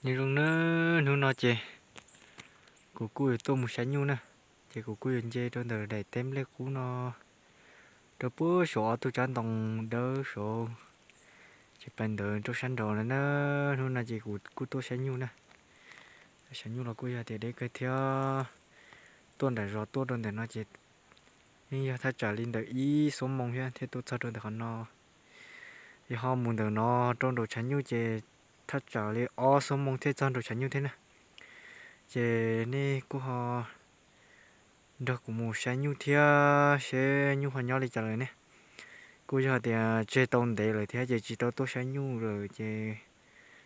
Nyob zoo na, hnub no ces kuv kuj yuav tuaj mus saib nyuj na, ces kuv kuj yuav nce rau ntawm daim teb nplej qub no, rau puag saum ob tug tsab ntoo dawb saud, ces pais ntawd rau sab nraud na. Hnub no ces kuv kuj tuaj saib nyuj na, saib nyuj los kuj yog tias deb kawg thiab. Tuaj nram zos tuaj rau ntawm no ces yeej yog thaj tsam li ntawm ib xuab moos thiab thiaj tuaj txog rau ntawm qhov no. Yog ho mus ntawm no rau nraum tshav nyuj ces thaj tsam li ob xuab moos thiaj txog nraum tshav nyuj thiab na. Ces nej kuj ho nrog kuv mus saib nyuj thiab seb nyuj ho nyob li cas lawm ne. Kuj yog tias tseg tau ntev lawm thiab ces tsis tau tuaj saib nyuj lawm ces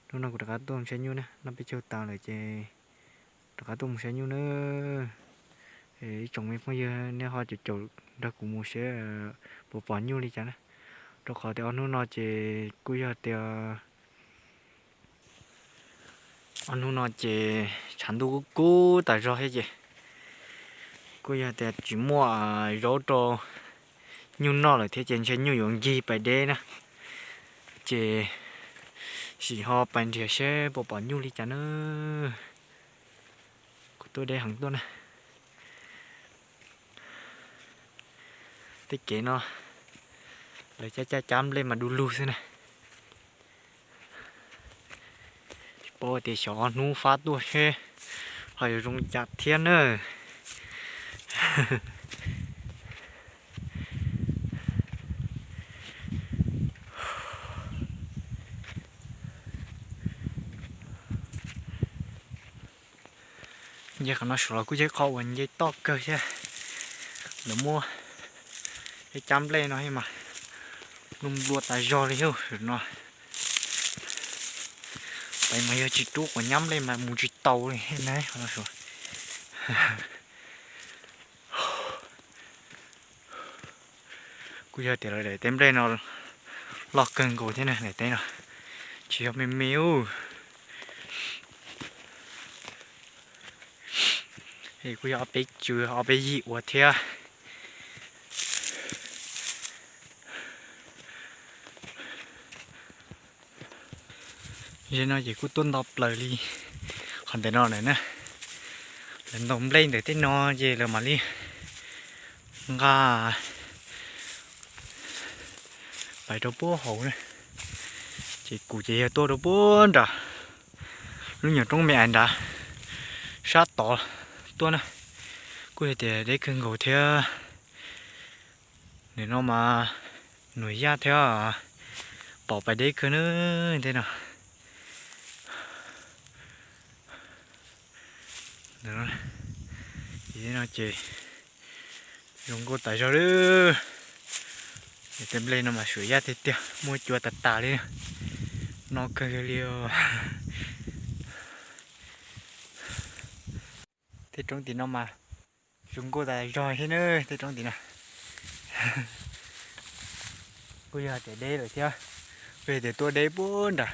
hnub no kuv rov qab tuaj saib nyuj na, noj peb caug tas lawm ces rov qab tuaj mus saib nyuj na. Ib tsoom me phooj ywg nej ho caum caum nrog kuv mus seb puas pom nyuj li cas na, rau qhov tias ob hnub no ces kuj yog tias ob hnub no ces tshav ntuj kub kub tas zog thiab ces kuj yog tias tsis muaj zaub rau nyuj noj lawm thiab ces ntshe nyuj yuav nkig pais deb na. Ces sim ho pais nrhiav seb puas pom nyuj li cas na. Kuv tuaj deb heev tuaj na. Tej kev no lawv cab cab cab nplej mas du lug xwb na. Tsis paub tias xyov hnub fab tuaj seb ho yuav zoo cas thiab na. Nce qhov no saum los kuj yog qhov uas nce toj kawg thiab. Lawv muab cab nplej no mas npluaj npluaj tas zog li no. Pais mas yog tsis rub quav nyab nplej mas mus tsis tau li na. Kuj yog tias lawv daim teb nplej no loj kawg nkaus thiab na, daim teb no tsis yog me me ub. Kuj yog ob peb tswv ob peb yig ua thiab. Ze no ces kuj tuaj nto plaws li qhov ntawm no lawm na. Lawv ntaus nplej ntawm tej no ces lawv mam li nqa pais rau puag hauv na. Ces kuv ces yog tuaj rau puag nram lub nyuam roob me ais nrad sab tod tuaj na. Kuj yog tias deb kawg nkaus thiab. Nim no mas nuam yaj thiab pom pais deb kawg na tej no. No ces zoo nkauj tas zog li. Tej nplej no mas suam yaj tiag tiag, muaj cua tas tas li, no kawg li. Tej roob tim no mas zoo nkauj tas zog thiab na, tej roob tim no. Kuj yog tias deb lawm thiab, kuj yog tias tuaj deb puag nram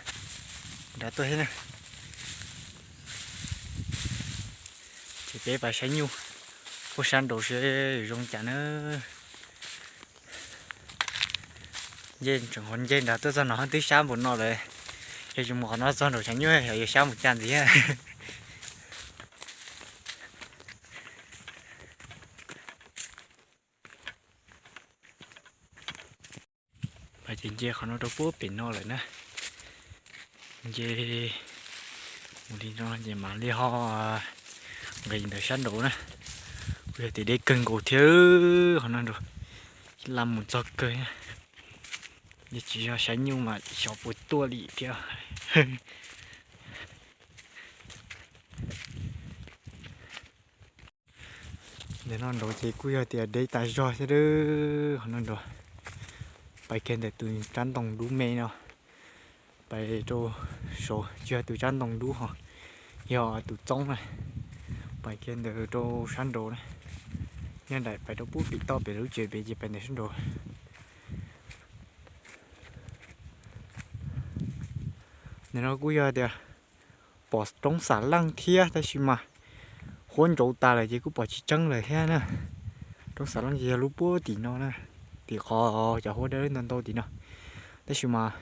nrad tuaj thiab na. Ces peb pais saib nyuj puag sab nraud seb zoo cas na. Nce tseem qhov nce nrad tuaj txog no twb sab npaum no lawm, yog tsis mus qhov no txog nraum tshav nyuj xyov yuav sab mus cas ntxiv. Pais ces nce qhov no rau puag pem no lawm na. Nce mus li no ces mam li ho nqis ntawm sab nraud na. Kuj yog tias deb kawg nkaus thiab, qhov no nraud ib laj mus txog kawg. Yog tsis yog saib nyuj mas xyov puas tuaj li thiab. Ntawm no nraud ces kuj yog tias deb tas zog thiab, qhov no nraud. Pais kiag ntawm tus tsab ntoo dub me no, pais rau saud tsis yog tus tsab ntoo dub ho, yog tus txoob na. Pais kiag ntawd rau sab nraud na, nyob nraim pais rau puag pem toj pem lub tsev pem ces pais ntawm sab nraud. Ntawm no kuj yog tias pom roob xam leej thiab tab sis mas huab ntsauv tas lawm ces kuj pom tsis tseeb lawm thiab na. Roob xam leej ces yog lub puag tim no na, tim qhov cov huab dawb ntau ntau tim no, tab sis mas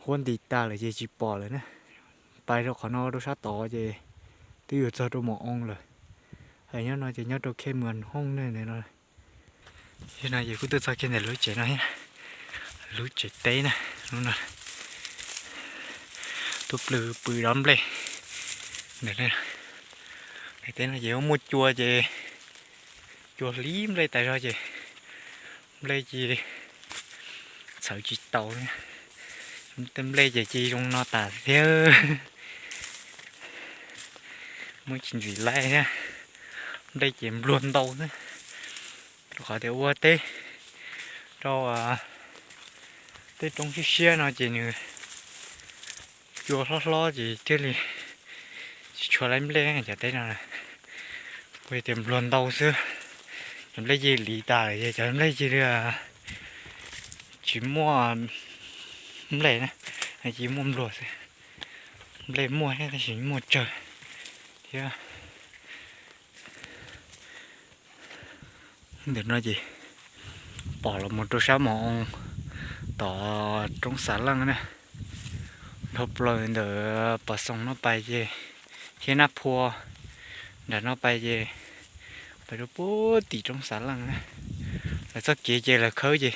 huab nti tas lawm ces tsis pom lawm na. Pais rau qhov no rau sab tod ces twb yuav txog rau Mos Oo lawm. Nyob no ces nyob rau Khe Muas Hooj ne no. Yog no ces kuj tuaj txog kiag ntawm lub tsev no, lub tsev teb na, lub no. Tuaj plhws pw dob nplej ntawm no. Teb no ces muaj cua ces, cua hliv nplej tas zog ces nplej ces txhawv tsis tau. Tej nplej ces cia zoo no tas thiab, muab tsis ntxim laij thiab. Nplej ces npluag ntau xwb, rau qhov tias ua teb rau tej roob siab siab no ces nws cua hlob hlob ces thiaj li tsis tshua laib nplej cov teb no. Ua tias npluag ntau xwb, cov nplej cia li tas lawm, cov nplej cia li tsis muaj nplej na, cia muaj npluag xwb. Nplej muaj thiab tab sis muaj tsawg thiab. Ntawm no ces pom los mus rau sab Mos Oo tom roob Xav Leej na. Dhau plaws ntawm Pos Xoos no pais ces, thiab Nab Phua nram no pais ces, pais rau puag tim roob Xav Leej na. Lawv txoj kev ces lawv khawb ces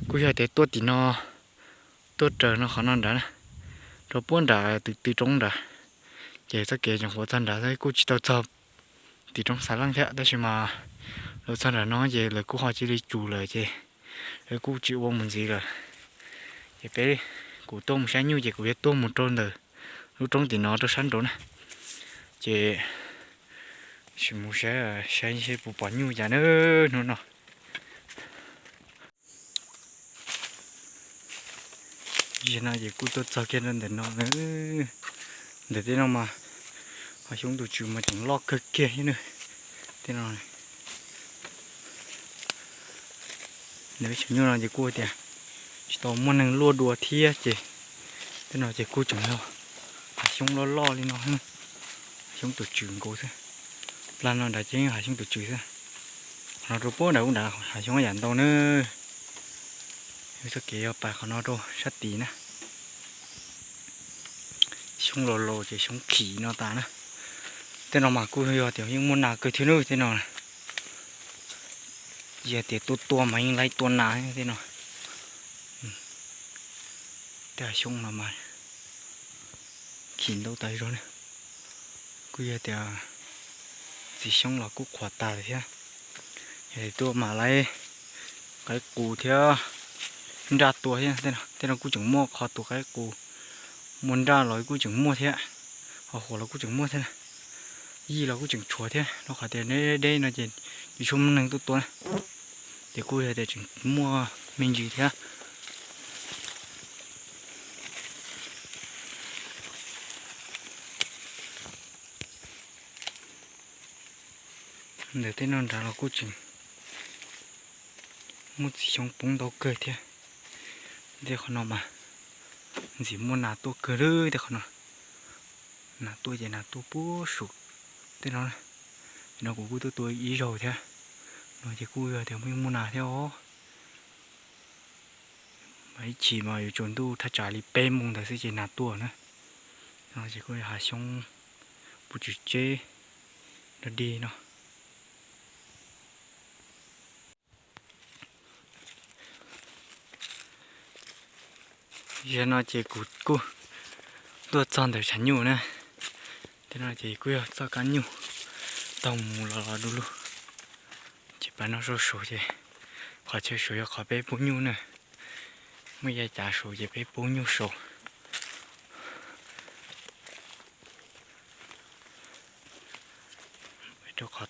kuj yog tias tuaj tim no, tuaj raws no qhov no nrad na, rau puag nram tw tw roob nrad. Ces txoj kev tseem qhuav txog nrad xwb, kuj tsis tau txog tim roob Xav Leej thiab, tab sis mas lawv txog nram no ces lawv kuj ho cia li tsum lawm ces lawv kuj tsis ua mus ntxiv lawm. Ces peb, kuv tuaj mus saib nyuj ces kuv yuav tuaj mus rau ntawm lub roob tim no rau sab nraud na. Ces sim mus saib, saib seb puas pom nyuj cas na hnub no. Zaum no ces kuj tuaj txog kiag rau ntawm no, ntawm tej no mas hav xyoob tus tswv mas tseem loj kawg kiag thiab na. Tej no, ntawm ib cov nyuj no ces kuj tias tsis tau muaj neeg luaj dua thiab ces tej no ces kuj tseem yog hav xyoob loj loj li no, hav xyoob tus tswv nkaus xwb. Plag no nrad ces yeej hav xyoob tus tswv xwb. Qhov no rau puag nram ub nrad hav xyoob yam ntau na. Txoj kev yog pais qhov no rau sab tid na. Xyoob laus laus ces xyoob khim no tas na. Tej no mas kuj yog tias yeej muaj nas kawg thiab na tej no. Yog tias tua tua mas yeej laib tua nas tej no. Tej hav xyoob no mas khim ntau tas zog na. Kuj yog tias txiv xyoob los kuj qhuav tas lawm thiab. Yog tias tuaj mas laib qaib qus thiab nraj tua thiab. Tej no kuj tseem muaj qhov tus qaib qus, muaj nraj los kuj tseem muaj thiab, ho huam los kuj tseem muaj thiab na. Yij los kuj tseem tshuav thiab, rau qhov tias deb deb no ces tsis tshua muaj neeg tuaj tua na. Ces kuj yog tias tseem muaj me ntsis thiab. Ntawm tej no nrad los kuj tseem muaj txiv xyoob poob ntau kawg thiab. Tej qhov no mas ntxim muaj nas tuaj kawg li tej qhov no. Nas tuaj ces nas tuaj puag saum tej no. No kuv kuj tuaj tua ib zaug thiab, no ces kuj yog tias yeej muaj nas thiab os. Mas ib chim mas yuav tsaus ntuj thaj tsam li peb moos ntawd xwb ces nas tuaj na. No ces kuj yog hav xyoob puv tswm tseb dog dig no. Zaum no ces kuv kuj tuaj txog ntawm tshav nyuj na. Tej no ces kuj yog txoj kab nyuj taug mus los los du lug. Ces pab no saum saud ces qhov chaw saud yog qhov peb pub nyuj na. Muaj yav cav saud ces peb pub nyuj saud. Rau qhov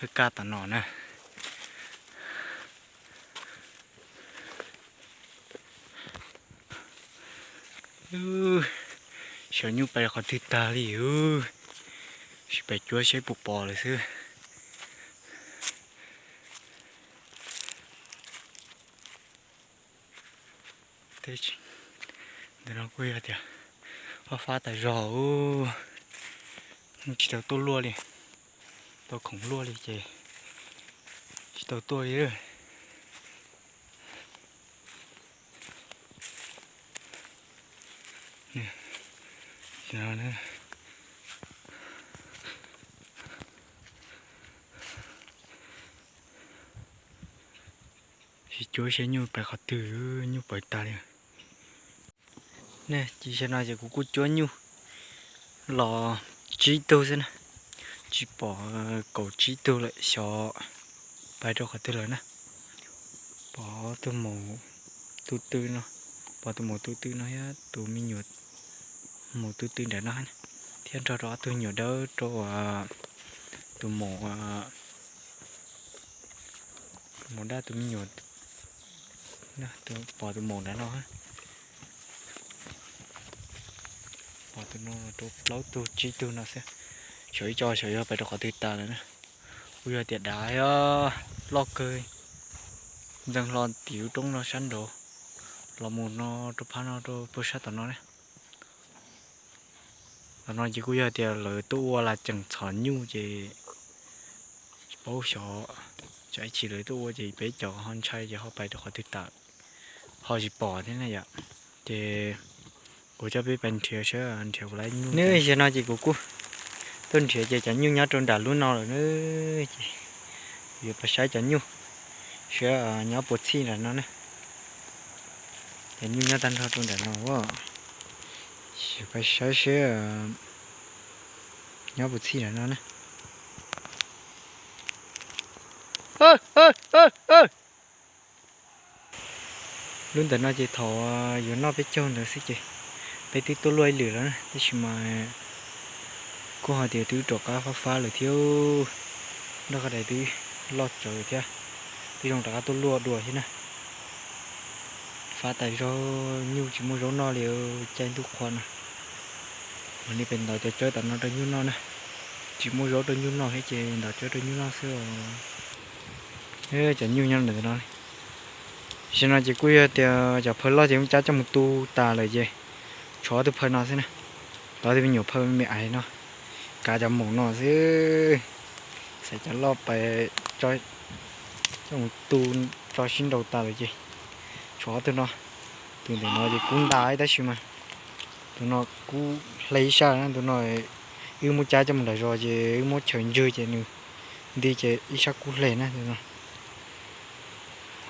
thawj kaj tom no na. Xyov nyuj pais qhov twg tag li, sim pais cuab seb puas pom lawm xwb. Ntawm no kuj yog tias fab fab tas zog, tsis tau tuaj luaj li, tau khoom luaj li ces tsis tau tuaj li. Sib cuab saib nyuj pais qhov twg, nyuj pawv tas li. Ne, ces zaum no ces kuv kuj cuab nyuj los tsib tug xwb na, tsis pom, kaum tsib tug lawm xyov pais rau qhov twg lawm na. Pom tus maum tus tw no, pom tus maum tus tw no thiab tus me nyuam maum tus tw nram no, thiab nrog rau ob tug nyuam dawb rau tus maum, tus maum dab tus me nyuam, pom tus maum nram no, pom tus no rau plaub tug tsib tug no xwb. Xyov ib co xyov yog pais rau qhov twg tas lawm na. Kuj yog tias dav loj kawg, ntxeev hlo tim lub roob no sab nraud los mus no rau phab no rau puag sab tom no ne. Tom no ces kuj yog tias lawv tuaj ua las ceem txhom nyuj ces tsis paub xyov, tsam ib chim lawv tuaj ua ces peb cov ho ntshai ces ho pais rau qhov twg tas, ho tsis pom thiab na yom. Ces kuv coj peb pais nrhiav saib nrhiav puas laib nyuj. Nws zaum no ces kuv kuj tuaj nrhiav ces cov nyuj nyob rau nram lub no lawm na. Ces kuv yuav pais saib cov nyuj saib nyob puas txhij nram no na. Cov nyuj nyob tag nrho rau nram no, pais saib saib nyob puas txhij nram no na. Lub ntawm no ces thaum yuav noj peb caug ntawd xwb ces peb twb tuaj luaj ib lwm lawm na, tab sis mas kuj hais tias twb rov qab fab fab lawm thiab, nroj qab dais twb loj tsawv thiab, twb zoo rov qab tuaj luaj dua thiab na. Fab tas zog nyuj tsis muaj zaub noj li, caij ntuj qhua no. Mam li pem ntov cov tsawb tom no rau nyuj noj na. Tsis muaj zaub rau nyuj noj thiab ces ntov tsawb rau nyuj noj xwb os. Cov nyuj nyob ntawm no. Zaum no ces kuj yog tias cov phaw loj ces muab cab coj mus tu tas lawm ces tshuav ob tug phaw no xwb na. Ob tug me nyuam phaw me me ais no, kav cov maum no xwb. Xaiv cov loj pais coj mus tu tso sib nraus tas lawm ces tshuav ob tug no. Tus ntawm no ces kub nta tab sis mas tus no kub hle ib sab na, tus no wb muab cab coj mus nram zos ces wb muab chaws ntswg ces nws nti ces ib sab kub hle na tus no.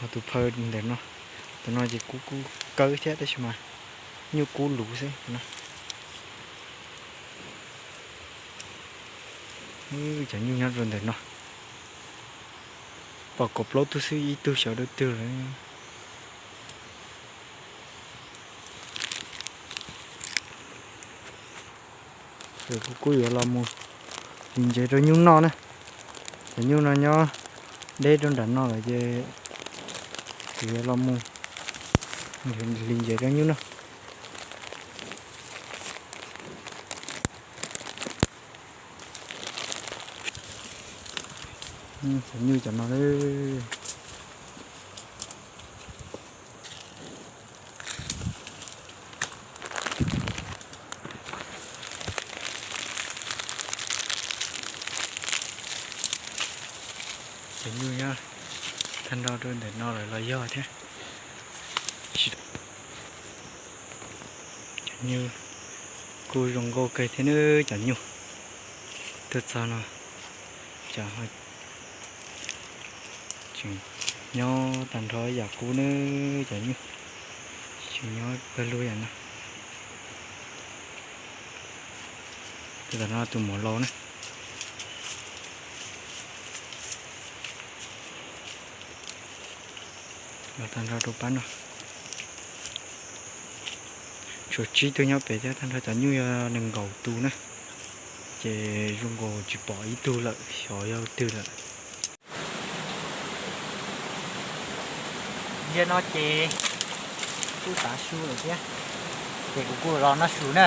Ho tus phaw ntawm no, tus no ces kub kub kawg thiab tab sis mas nyuj kub luv xwb no. Cov nyuj nyob rau ntawm no, pom kaum plaub tug xwb ib tug xyov dab twg lawm. Kuv kuj yuav los mus hliv ntsev rau nyuj noj na. Cov nyuj no nyob deb rau nram no lawm ces kuv yuav los mus hliv ntsev rau nyuj noj. Cov nyuj cov no. Cov nyuj nyob tag nrho rau ntawm no lawm los yog thiab. Cov nyuj kuj zoo nkauj kawg thiab nawb cov nyuj. Tuaj txog no cov tseem nyob tag nrho yam qub nawb cov nyuj, tseem nyob pawg lug yam no. Tus tom no tus muam laus na. Los tag nrho rau pab no. Tshuav tsib tug nyob pem thiab, tag nrho cov nyuj yog nees nkaum tus na. Ces zoo nkaus tsis pom ib tug lawm, xyov yog twg lawm. Ntsia no ces kuj tav su lawm thiab, ces kuv kuj los noj su na.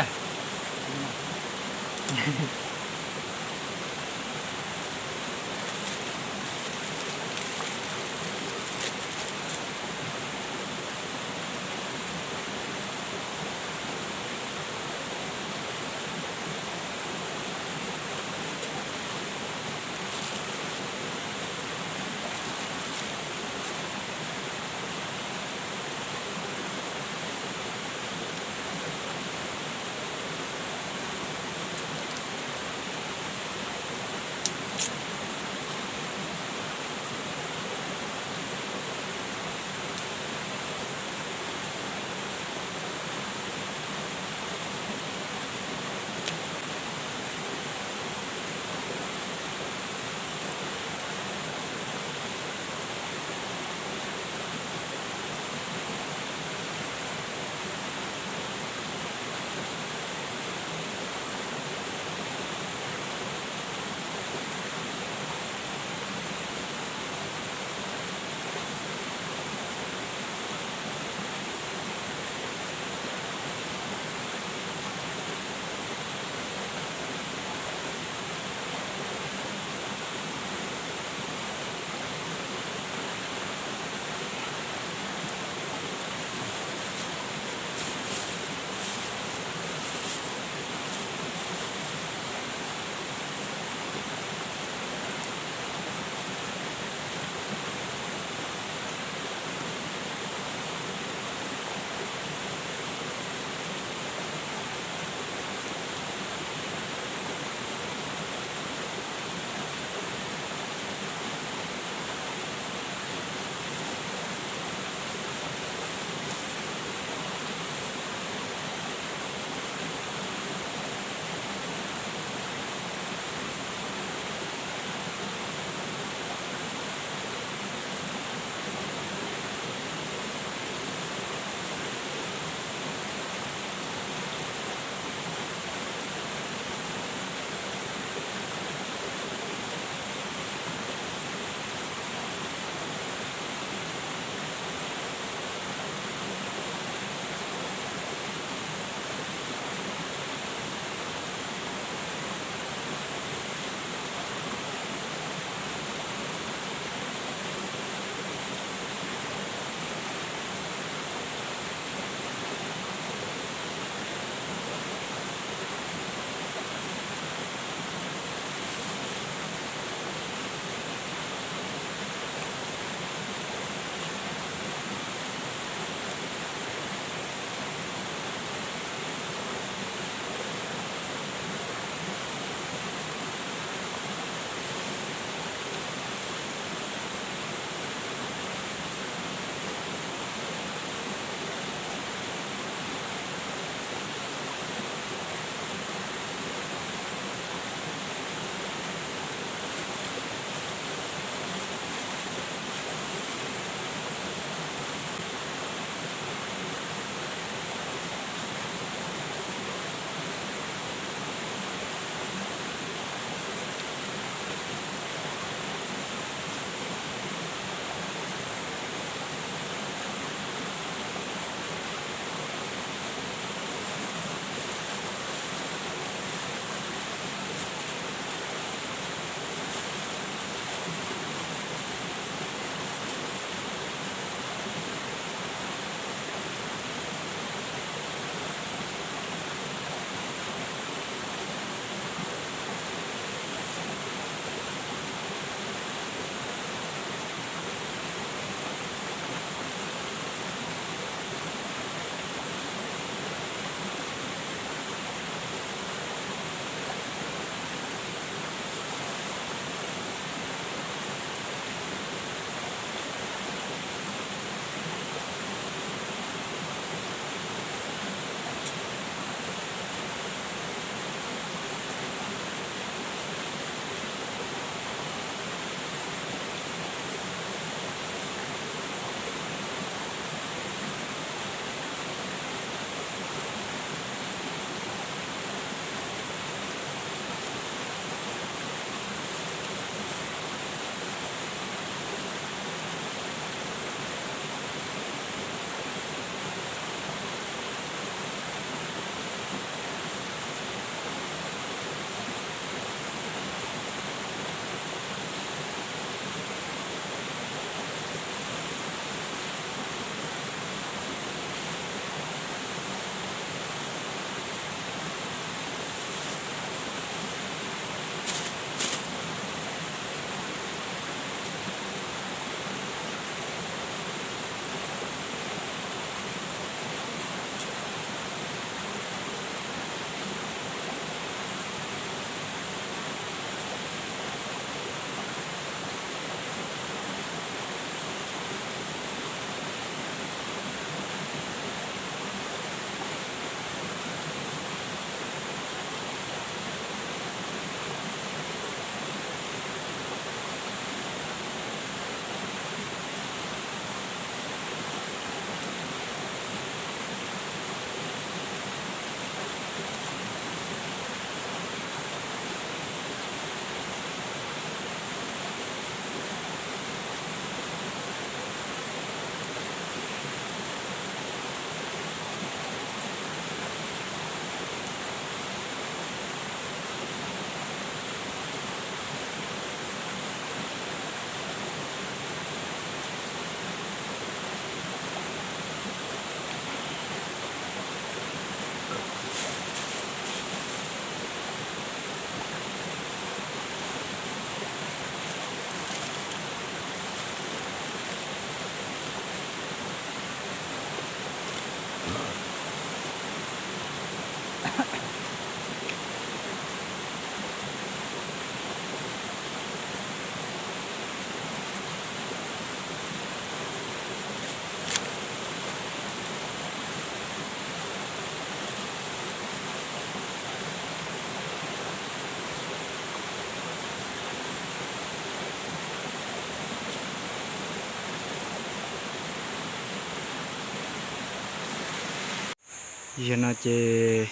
Yog no ces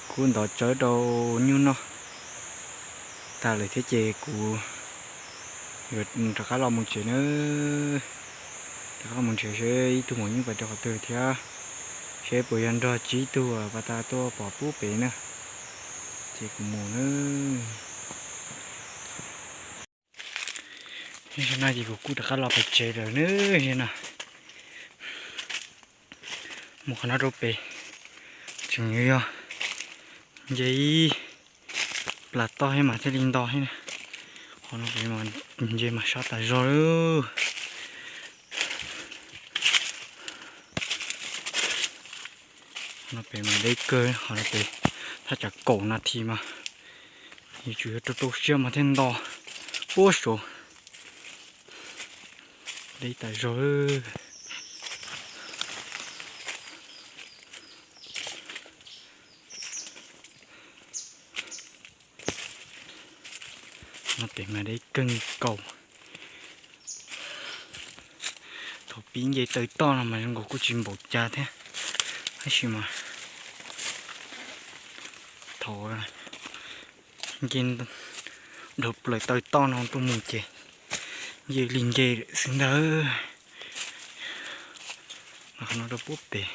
kuv ntov tsawb rau nyuj noj tag lawm thiab ces kuv yuav rov qab los mus tsev na. Rov qab los mus tsev seb ib tug maum nyuj pais rau qhov twg thiab, seb puas yog nrog tsib tug pas tas tuaj pom pub pem na. Ces kuv mus na. Zaum no ces kuv kuj rov qab los pem tsev lawm na. Zaum no mus qhov no rau pem tseem yuav yog nce ib plas toj thiab mas thiaj li nto thiab na. Qhov no pem mas nce mas sab tas zog lawm. Qhov no pem mas deb kawg, qhov no pem thaj tsam kaum nas this mas yuav tsum yuav rau rau siab mas thiaj nto. Ua suav deb tas zog. No pem mas deb kawg nkaus. Thaum pib nce taw toj no mas zoo nkaus kuj tsis npaum cas thiab, tab sis mas thaum nce dhau plaws taw toj no tuaj mus ces nce li nce lawm xwb ntag. Qhov no rau puag pem.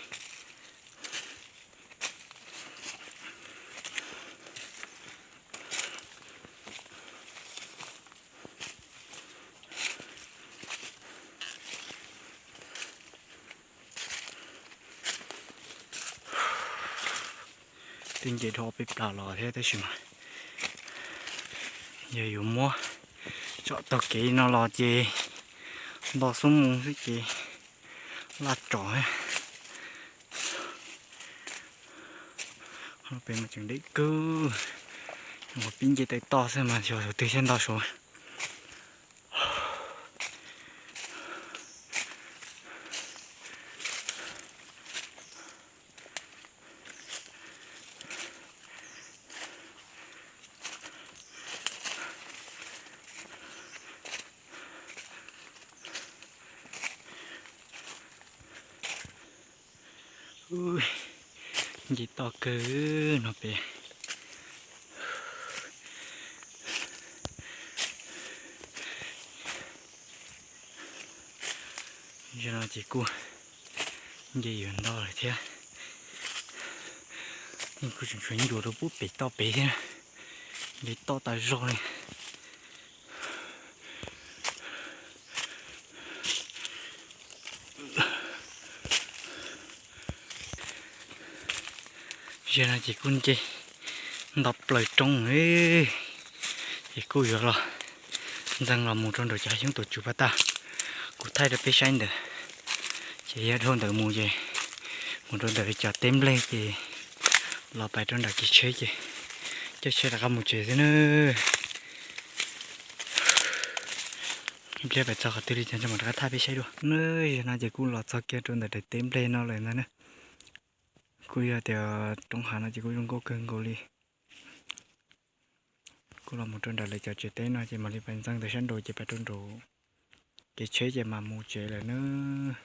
Twb nce dhau peb plas los thiab tab sis mas yog yuav muab tsom taug kev no los ces nto xuab moos xwb ces laj tsov. Qhov no pem mas tseem deb kawg, pib nce taw toj xwb mas xyov thaum twg thiaj nto saud. Nce toj kawg no pem. Zaum no ces kuj nce yuav nto lawm thiab. Yeej kuj tseem tshuav ib ncuav rau puag pem toj pem thiab, nce toj tas zog li. Zaum no ces kuj nce nto plaws roob, ces kuj yuav los ntxeev los mus rau nram cov hav xyoob tuam tsuv pas tas kuv thaij rau peb saib ntawd. Ces yog dhau ntawd mus ces mus rau ntawm cov teb nplej ces los pais rau nram kev tsheb ces caij tsheb rov qab mus tsev xwb nawb. Ib pliag pais txog qhov twg li cas mam rov qab thaij peb saib dua nawb. Zaum no ces kuj los txog kiag rau ntawm daim teb nplej no lawm ntag na. Kuj yog tias roob hav no ces kuj zoo nkauj kawg nkaus li. Kuj los mus rau nram lawv cov tsev teb no ces mam li pais ntxeev ntawm sab nraud ces pais rau nraum kev tsheb ces mam mus tsev lawm nawb.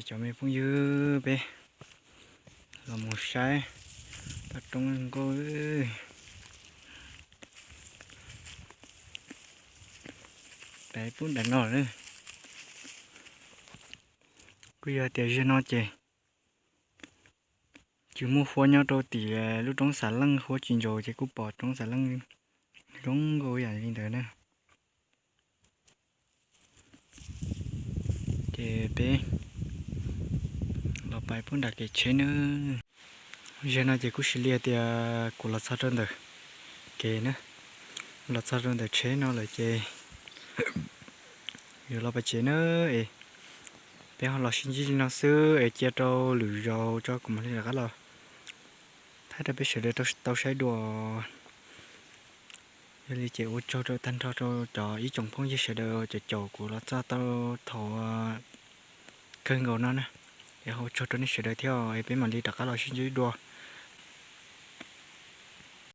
Cov me phooj ywg, peb los mus saib toj roob zoo nkauj. Peb pub nram no lawm. Kuj yog tias zaum no ces tsis muaj huab nyob rau tim lub roob Xav Leej, huab tsis ntsaus ces kuj pom roob Xav Leej zoo nkauj yam li ntawd na. Ces peb los pais pub nram kev tsheb nawb. Zaum no ces kuj xws li tias kuv los txog rau ntawm kev na, los txog rau ntawm tsheb no lawm ces yuav los pais tsev na. Es peb ho los sib ntsib li no xwb es cia rau lwm zaus tso kuv mam li rov qab los thaij rau peb sawv daws tau saib dua. Yog li ces ua tsaug rau tag nrho rau cov ib tsoom phooj ywg sawv daws caum caum kuv los txog tau thaum kawg nkaus no na. Es ua tsaug rau nej sawv daws thiab es peb mam li rov qab los sib ntsib dua.